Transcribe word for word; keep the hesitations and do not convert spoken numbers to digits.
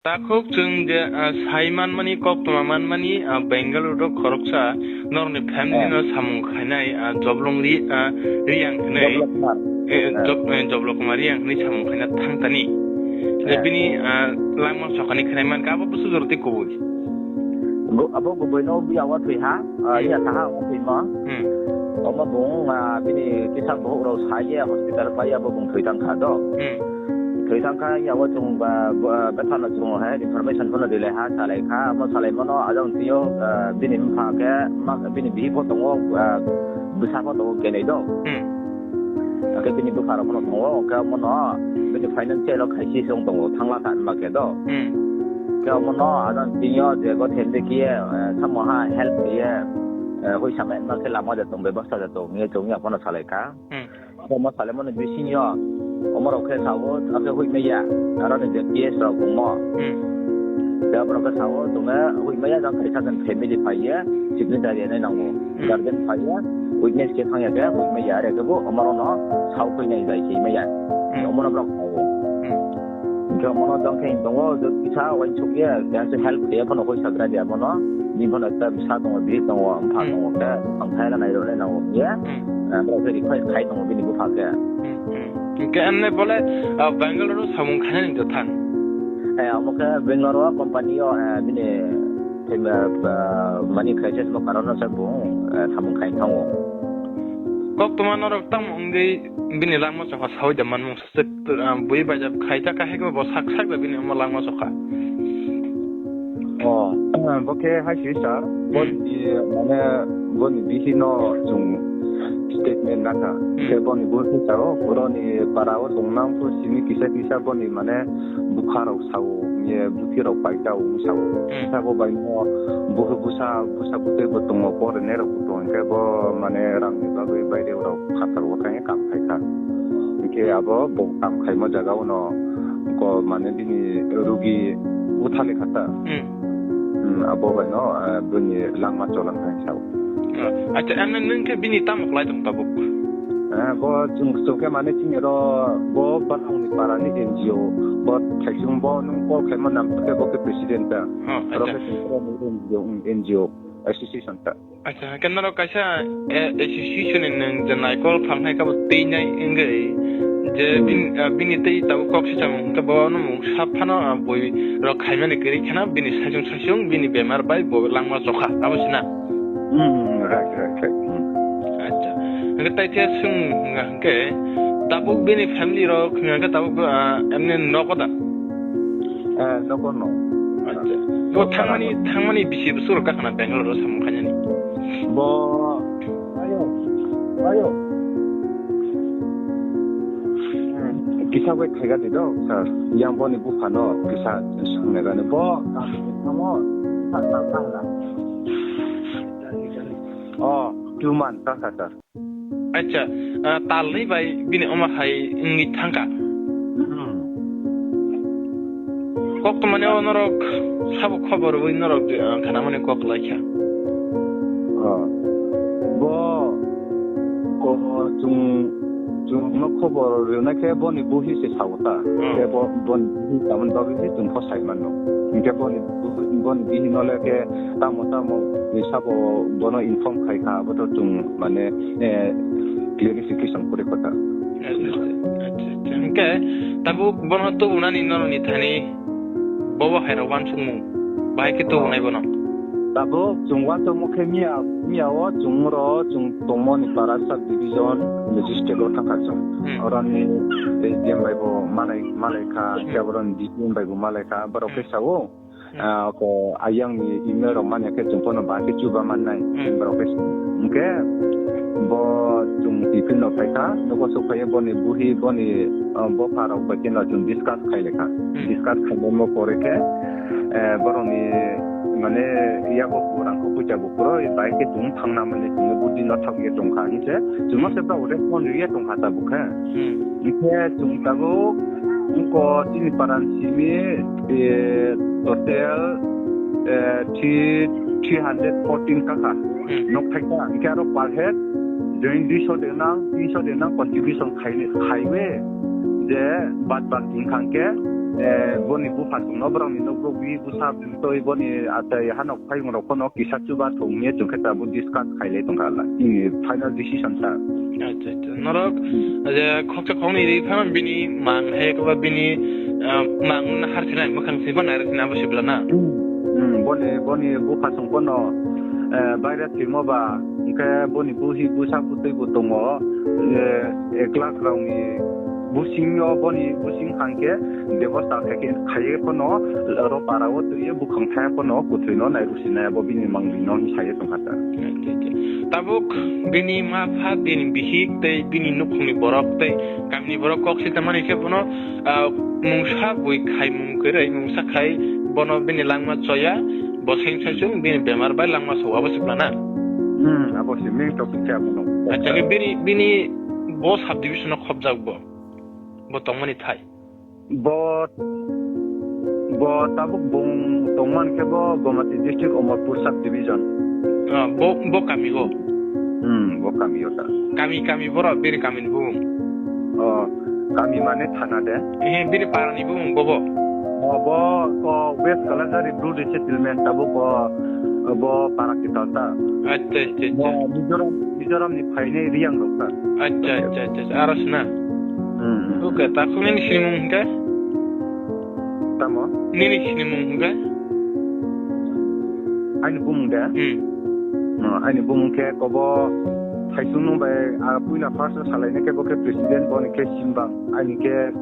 Takhuk chwng je, ah, sai manmani, koktwma manmani, ah, Bengaluru o khoroksa norokni family no samung khainai, ah, Joblong Ri-, ah, Riyang hinwi, Joblok Kumar. Eh, Job-, eh, Joblok Kumar Riyang hinwi samung khaina thangtani. Je bini, ah, langma sokhani khainai mankha, abo bwswk jora tei kubui. Abo kubui no biya o thwi ha, ah, iya saha o thwi ma. Hmm. Omo bung, ah, bini kisa bohok rok sai ye hospital pai abo bung thwi thang kha do. Hmm. Thwi thang kha, yago chwng ba, ba, bethano chwng hai information phano rilai ha, salai kha, omo salai mano, ajang tio, ah, bini bupha khe, ma, bini bihi pho tongo, ah, bwsa pho tongo, kenai do. Hmm. Akhe bini bupha rok phano tongo, khe omono bini financial o khaisi song tongo, thangla kha, ma khe do. Hmm. Khe omono, ajang tio, je go thende kiye, eh, samo ha help kiye, eh, hui samai ma khe lama de tong, bebosta de tong, ye chwng ya phano salai kha. Hmm. Omo salemani bisingo omorok khe sao, akhe huimaya, aroni je P S rok wngmo. Hmm. Tei aborok khe sao, chwngno huimaya jang kaisa khe family phaiya, signatory nai nango. Hmm. Guardian phaiya, witness khe thangya khe huimaya, are khe bo omorokno sao khuinai bai khe maya. Hmm. Omono borok sao. Hmm. Hwnkhe omono jang khe tongo, kisa uansukya, keha se help khe phano koi sagra dia bono. Ni bono ekta bwsa tongo, bihik tongo, bupha tongo, khe ang khaina nairok nai nango hiya. Hmm. Ah, borok khe request khai tongo bini bupha khe. Hmm, hmm. Hwnkhe amne bole, ah, Bangalore o samung khainani to thang? Eh, omo khe Bangalore o company o, eh, bini, eh, ah, mani crisis mo karon no se bo, eh, samung khai thango. Koktwma norok tamo wngwi bini langma chokha saui da manmung? Sek, ah, bui bai jab khai ta kahai ko bo sak sak da bini omo langma chokha. Oh, bo khe hai si sir, bo Hmm. ni, mane, bo ni bihi no chwng statement na kha. Hmm. Khe bo ni bo khe sao, oro ni para o tong nang phu simi kisa kisa bo ni mane bupha rok sao, ye buphi rok pai ta o sao. Hmm. Sabo bai no bo busa, busa butui bo tongo, bo rene rok bo tong khe bo mane rang ni bagwi baire rok phatar o khai kam khai kha. Hwnkhe abo bo kam khaimo jaga o no ko mane bini rugi butha lekha ta. Hmm. Hmm, abo bai no, eh, bini langma cholang thang sao. Ah, acha, emne nwng khe bini tamo khlai tong tabuk? Eh, bo chwng, chwng khe mane chini ro bo Barongni parani N G O, bo thaisung bo nwng call khaima nam khe bo khe president ta. Oh, acha. Ro khe chwng khe N G O, hmm, N G O association ta. Acha, hwnkhe norok kaisa, eh, association ni nwng je naikol khlangkha khe bo teinai wngwi je Hmm. bin-, ah, bini tei tabuk kok se chamung hwnkhe bo no mung sap phano, ah, bui rok khaimani kwrwi kheno bini saichung saichung bini bemar bai bo langma chokha, abo se na? Hmm, right, right, right. Hmm. Acha, hwnkhe tai khe swng hwnkhe tabuk bini family rok hwnkhe tabuk, ah, emni nogo da? Eh, nogo no. Acha. Bo thangmani, thangmani bisi bwswk rok kakhana Bangalore o samung khainani? Bo, ayo, ayo. Hmm, kisa bai khaiga di do, sir. Yang boni buphano kisa swngnai gani. Bo, tamo, sa, sa, sa, sa. Oh, two months, sir, sir, sir. Acha, ah, talni bai bini omo hai wngwi thangkha. Hmm. Kok tongmani o norok sabo khobor rwui norok, ah, khanamani kok laikha. Oh. Bo, ko, chung, chungno khobor rwna khe boni buhi se sao ta. Hmm. Khe bo, boni buhi tamoni bagwi se chung pho sai mano. Hinkhe boni buhi, boni buhi nole khe tamo tamo ni sabo bono inform khai kha, abo to chung mane, eh, clarification kore kotha. Acha, acha, acha, acha. Hwnkhe tabuk bono tubunani norokni thani bobo hai rok uansukmung bahai khe tubunai bono? Tabuk chung uansukmung khe miya, miya o chung ro chung tongmoni para sub division magistrate o thangkha chung. Hmm. Oroni S D M bai bo malai, malai kha, hmm, khe boroni D C M bai bo malai kha, borok khe, hmm, sao. Hmm. Ah, ko ayang ni email rok manya khe chung phano bahai khe chuba mannai, hmm, borok khe. Hwnkhe bo chung tiffin no phaikha, nogo sok phaiya boni buhi, boni, ah, bopha rok bai kheno chung discuss khai lekha. Hmm. Discuss khai mo pore khe, eh, borok ni mane yago rang ko puja bo puro bahai khe chung thangna mani chung budi no thok ye tongkha hinse chung, hmm, se ba ure phone ye tongkha ta bukhe. Hmm. Hwnkhe chung tabuk wngkha chini paran simi, eh, total, eh, three, three hundred fourteen kaka. Hmm. Nok thaisa, hwnkhe aro per head join duiso denang, tinso denang contribution khai, khaiwi je bad baki wngkha hwnkhe Eh, boni buphasongno borokni nukbrok bwi bwsa twi boni achai hanok phaiyung rok phano kisa chuba thung hiya chwng khe tabuk discuss khailai tongkha la. Chini final decision sa. Acha, acha. Norok je khoksa khoknwi ri phano bini mang hai koba bini, ah, mang harsinai mwkhang swiba nai rwkhe abo sibla na. Hmm, boni, boni buphasong phano, eh, baire thwimo ba, hwnkhe boni buhi bwsa bwtwi bo tongo, eh, ek lakh rokni busingo boni busing hangkhe bebosta khaikhe, khaiye phano oro parao twiye bukhang thaya phano kwthwino nairusinai abo bini manglino hinwi saiye tongkha ta. Tabuk bini ma pha, bini bihik tei bini nukhungni borok tei kamini borok kok sita mani khe bono, ah, mungsa bui khai mung kwrwi mungsa khai bono bini langma choya, bo seng saichung bini bemar bai langma so abo se plana. Hmm, abo se main topic khe abo no. Acha, khe bini, bini bo subdivision o khobjak bo, bo tongmani thai. Bo, bo tabuk bung tongman khe bo Gomati district Omorpur subdivision. Ah, bo, bo kami o? Hmm, bo kami o ta. Kami, kami borok bini kami ni bumung? Oh, kami mane thana de? Eh, bini para ni bumung bo bo? Oh, bo, oh, West Kalajari Bru resettlement tabuk bo, bo para kita ta. Acha, acha, acha. Bo Mizoram, Mizoram ni phainai Riyang rok ta. Acha, acha, acha, acha. Aro sna? Hmm, hmm. Oke, ta khung nini sinimung hingke? Tamo? Nini sinimung hingke? Aini bumung de? Hmm. No, aini bumung khe kobo Thaisung nung bai, ah, puila first o salai nai khe bo khe president, bo ni khe Simbang, aini khe